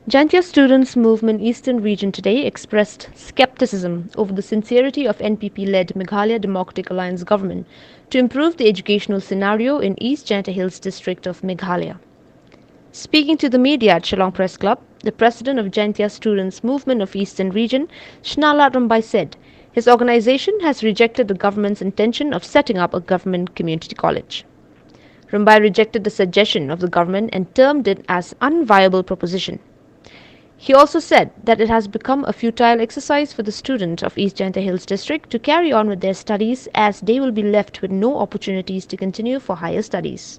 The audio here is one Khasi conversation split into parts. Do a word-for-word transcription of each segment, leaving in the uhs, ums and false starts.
Jaintia Students Movement Eastern Region today expressed skepticism over the sincerity of N P P-led Meghalaya Democratic Alliance government to improve the educational scenario in East Jaintia Hills district of Meghalaya. Speaking to the media at Shillong Press Club, the president of Jaintia Students Movement of Eastern Region, Shnalat Rymbai, said his organization has rejected the government's intention of setting up a government community college. Rymbai rejected the suggestion of the government and termed it as unviable proposition. He also said that it has become a futile exercise for the student of East Jaintia Hills District to carry on with their studies, as they will be left with no opportunities to continue for higher studies.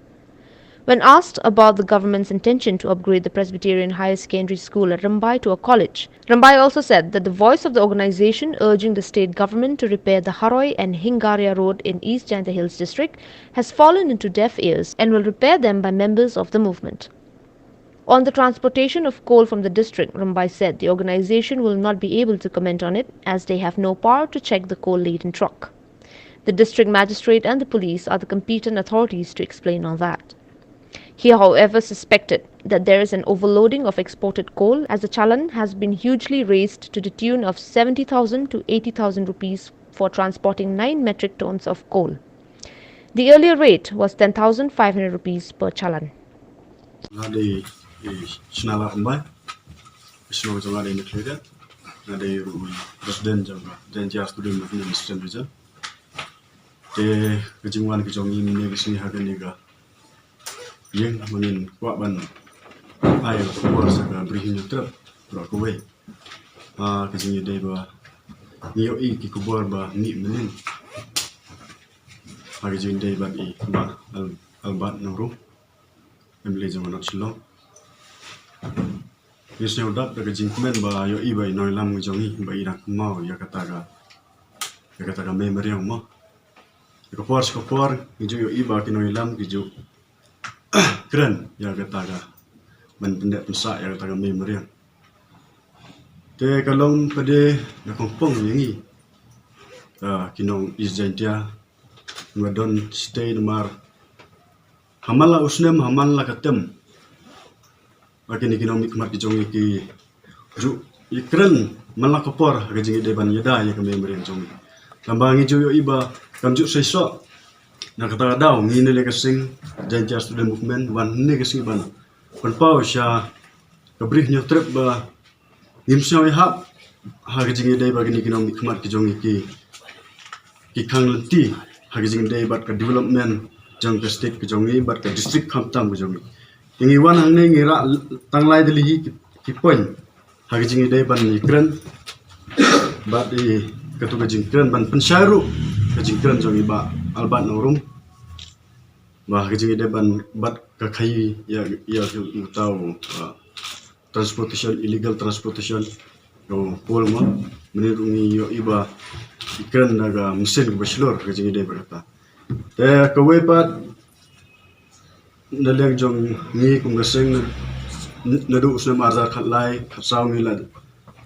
When asked about the government's intention to upgrade the Presbyterian Higher Secondary School at Rymbai to a college, Rymbai also said that the voice of the organization urging the state government to repair the Haroi and Hingaria Road in East Jaintia Hills District has fallen into deaf ears and will repair them by members of the movement. On the transportation of coal from the district, Rymbai said the organization will not be able to comment on it, as they have no power to check the coal-laden truck. The district magistrate and the police are the competent authorities to explain on that. He, however, suspected that there is an overloading of exported coal, as the challan has been hugely raised to the tune of seventy thousand to eighty thousand rupees for transporting nine metric tons of coal. The earlier rate was ten thousand five hundred rupees per challan. Nga dei, eh, Shnalat Rymbai. Shnong jong nga dei Nongkhlaw. Nga dei ruh president jong ka Jaintia Student Movement Eastern Region. Te ka jingwan ka jong ngi mynne ka sngi ha kane ka ïing, ma ngin kwah ban ai ka khubor sha ka Bri Hynñiewtrep baroh kawei. Ha ka jingïadei ba ngi ïohi ki khubor ba mih mynnin ha ka jingïadei bad i Bah Al-, Albert Nongrum, M L A jong ka North Shillong. Ngi sngewdap da ka jingkmen ba ïohi ba i nongïalam ka jong ngi ba i dang kynmaw ïa kata ka, ïa kata ka mei mariang mo. Ïa ka por sha ka por ngi ju ïohi ba ki nongïalam ki ju kren ïa kata ka, ban pyndep pynsah ïa kata ka mei mariang. Te ka long pat de na kongpong ïa ngi, ah, ki nong East Jaintia, ngi ba don stay namar ha man la u snem, ha man la ka tem, ba kine ki nongmihkhmat ki jong ngi ki ju ïakren man la ka por ha ka jingïadei ban ïada ïa ka mei mariang jong ngi. Tangba ngi ju ïohi ba kam ju seisoh. Na kata ka daw ngi na lei ka seng Jaintia Student Movement wan na lei ka seng ban pynpaw sha ka Bri Hynñiewtrep ba ngim sngew ïahap ha ka jingïadei ba kine ki nongmihkhmat ki jong ngi ki, ki khang lynti ha ka jingïadei bad ka development jong ka state ka jong ngi bad ka district khamtam ka jong ngi. Te ngi wan hangne ngi rah tang lai tylli ki, ki point ha ka jingïadei ban ïakren bad i katu ka jingkren ban pynshai ruh ka jingkren jong i Bah Albert Nongrum. Ba ha ka jingïadei ban bad ka khaïi ïa, ïa uta u, ah, transportation, illegal transportation. Ïa u coal mo, mynne ruh ngi ïohi ba i kren da ka machine kaba shlur ha ka jingïadei bad kata. Te kawei pat na liang jong ngi kum ka seng na, naduh u snem ar hajar khatlai khatsaw ngi la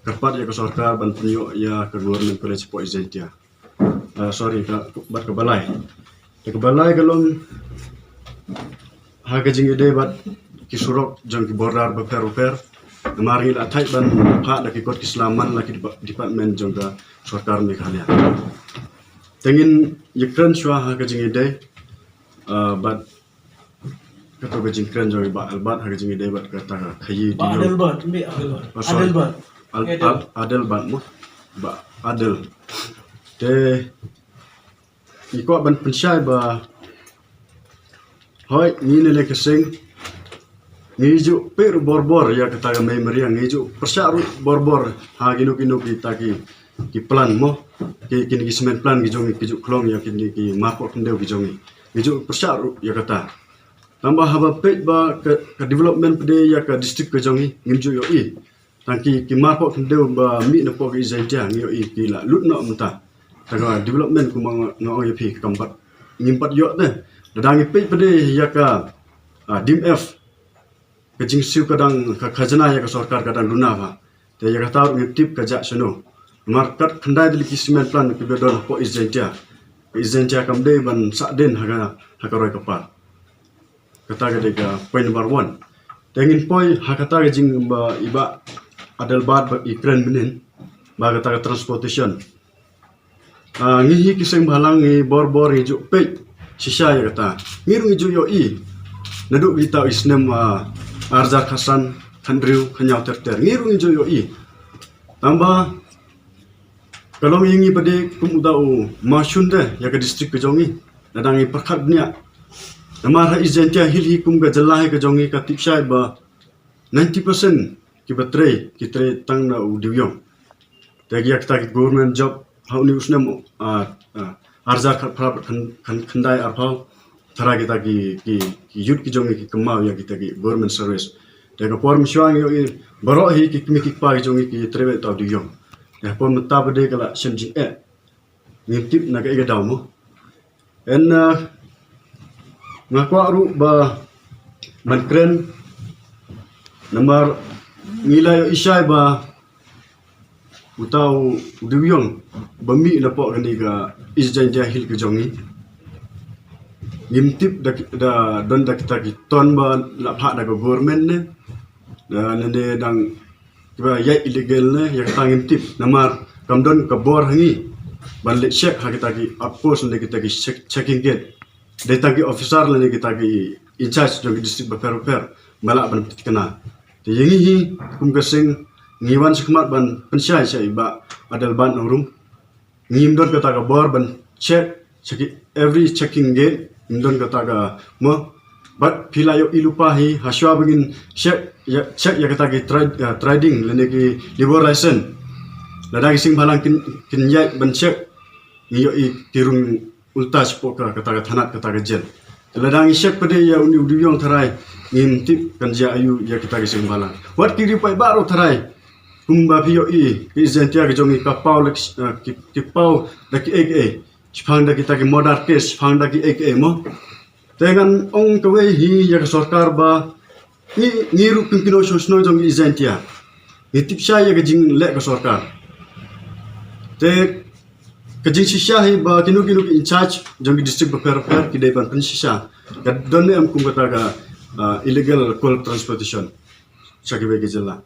kyrpad ïa ka sorkar ban pynïoh ïa ka Government College hapoh East Jaintia. Ah, sorry, ka, bad kaba lai. Te kaba lai ka long ha ka jingïadei bad ki surok jong ki border bapher bapher. Namar ngi la thait ban phah da ki kot ki sla man la ki dep-, department jong ka sorkar Meghalaya. Te ngin ïakren shuwa ha ka jingïadei, ah, bad katu ka jingkren jong i Bah Albert ha ka jingïadei bad kata ka khaïi. Bah Adelbert, mih Adelbert. Oh, sorry. Adelbert. Al-, Adel. Al-, Adelbert mo. Bah Adel. Te ngi kwah ban pynshai ba hoi ngi na lei ka seng ngi ju peit ruh bor bor ïa kata ka mei mariang, ngi ju pyrshah ruh bor bor ha kino kino kita ki, ki plan mo, ki, kine ki cement plant ki jong ngi, ki ju khlong ïa kine ki marpoh khyndew ki jong ngi. Ngi ju pyrshah ruh ïa kata. Tangba haba peit ba ka, ka development pat de ïa ka district ka jong ngi ngim ju ïohi. Tang ki, ki marpoh khyndew ba mih napoh ka East Jaintia ngi ïohi ki la lut noh mynta. Tang ka development kumba nga, nga ong ïa phi kam pat, ngim pat ïoh te. Lada ngi peit pat de ïa ka, ah, D M F, ka jingsiew ka dang, ka khajna ïa ka sorkar ka dang duna bha. Te ïa kata ruh ngim tip ka jah shano. Namar kat khyndai tylli ki cement plant kiba don hapoh East Jaintia. Ka East Jaintia kam dei ban sah dien ha ka, ha ka roi ka par. Kata ka dei ka point number one. Te ngin poi ha kata ka jing ba i Bah Adelbert ba i kren mynnin ba kata ka transportation. Ah, ngi hi ki seng bhalang ngi bor bor ngi ju peit shisha ïa kata. Ngi ruh ngi ju ïohi. Naduh kita i snem, ah, arjar khasan khandriu khanyau ter ter. Ngi ruh ngi ju ïohi. Tangba ka long ïa ngi pat de kum uta u mashun de ïa ka district ka jong ngi. Lada ngi pyrkhat bniah. Namar ha East Jaintia Hills hi kum ka jylla hi ka jong ngi ka tip shai ba ninety percent kiba trei, ki trei tang na u diwiong. Te ïa kita ki government job ha uni u snem, ah, ah, arjar khatphra khan-, khan-, khyndai arphew. Tharai kita ki, ki, ki youth ki jong ngi ki kynmaw ïa kita ki government service. Te ka por mynshuwa ngi ïohi baroh hi ki kmie ki kpa ki jong ngi ki trei beit uta u diwiong. Te por mynta pat de ka la shem jingeh. Ngim tip na kaei ka daw mo. Hynrei, ah, nga kwah ruh ba ban kren namar ngi la ïohi shai ba uta u diwiong ba mih napoh kane ka East Jaintia Hills ka jong ngi. Ngim tip da, da don da kita ki ton ba la phah da ka government ne. Da ne, ne dang kiba ïaid illegal ne, ïa kata ngim tip. Namar kam don ka bor ha ngi ban leit check ha kita ki outpost ne kita ki check, checking gate. Dei tang ki officer lane kita ki in charge jong ki district bapher bapher ba lah ban pynthikna. Te ïa ngi hi kum ka seng ngi wan shakhmat ban pynshai sha i Bah Adelbert Nongrum. Ngim don kata ka bor ban check, check every checking gate, ngim don kata ka mo. Bad phi la ïohi lypa hi, ha shuwa ba ngin check ïa, check ïa kata ki tri-, uh, trading lane ki labour license. Lada ki seng bhalang kin, kin ïaid ban check, ngi ïohi ki rung ulta shapoh ka, kata ka thanat, kata ka jel. Te lada ngi check pat de ïa uni u diwiong tharai, ngim tip kan jia aiu ïa kita ki seng bhalang. Wat ki riewpaidbah ruh tharai, kumba phi ïohi, ki East Jaintia ka jong ngi ka paw la, eh, ki, ki paw da kiei kiei. Shaphang da kita ki murder case, shaphang da kiei kiei mo. Te ngan ong kawei hi ïa ka sorkar ba ngi, ngi ruh kum ki nongshong shnong jong ki East Jaintia ngi tip shai ïa ka jingleh ka sorkar. Te ka jingshisha hi ba kino kino ki in charge jong ki district bapher bapher ki dei ban pynshisha. Ka don ne em kum kata ka, ah, illegal coal transportation sha kiwei ki jylla.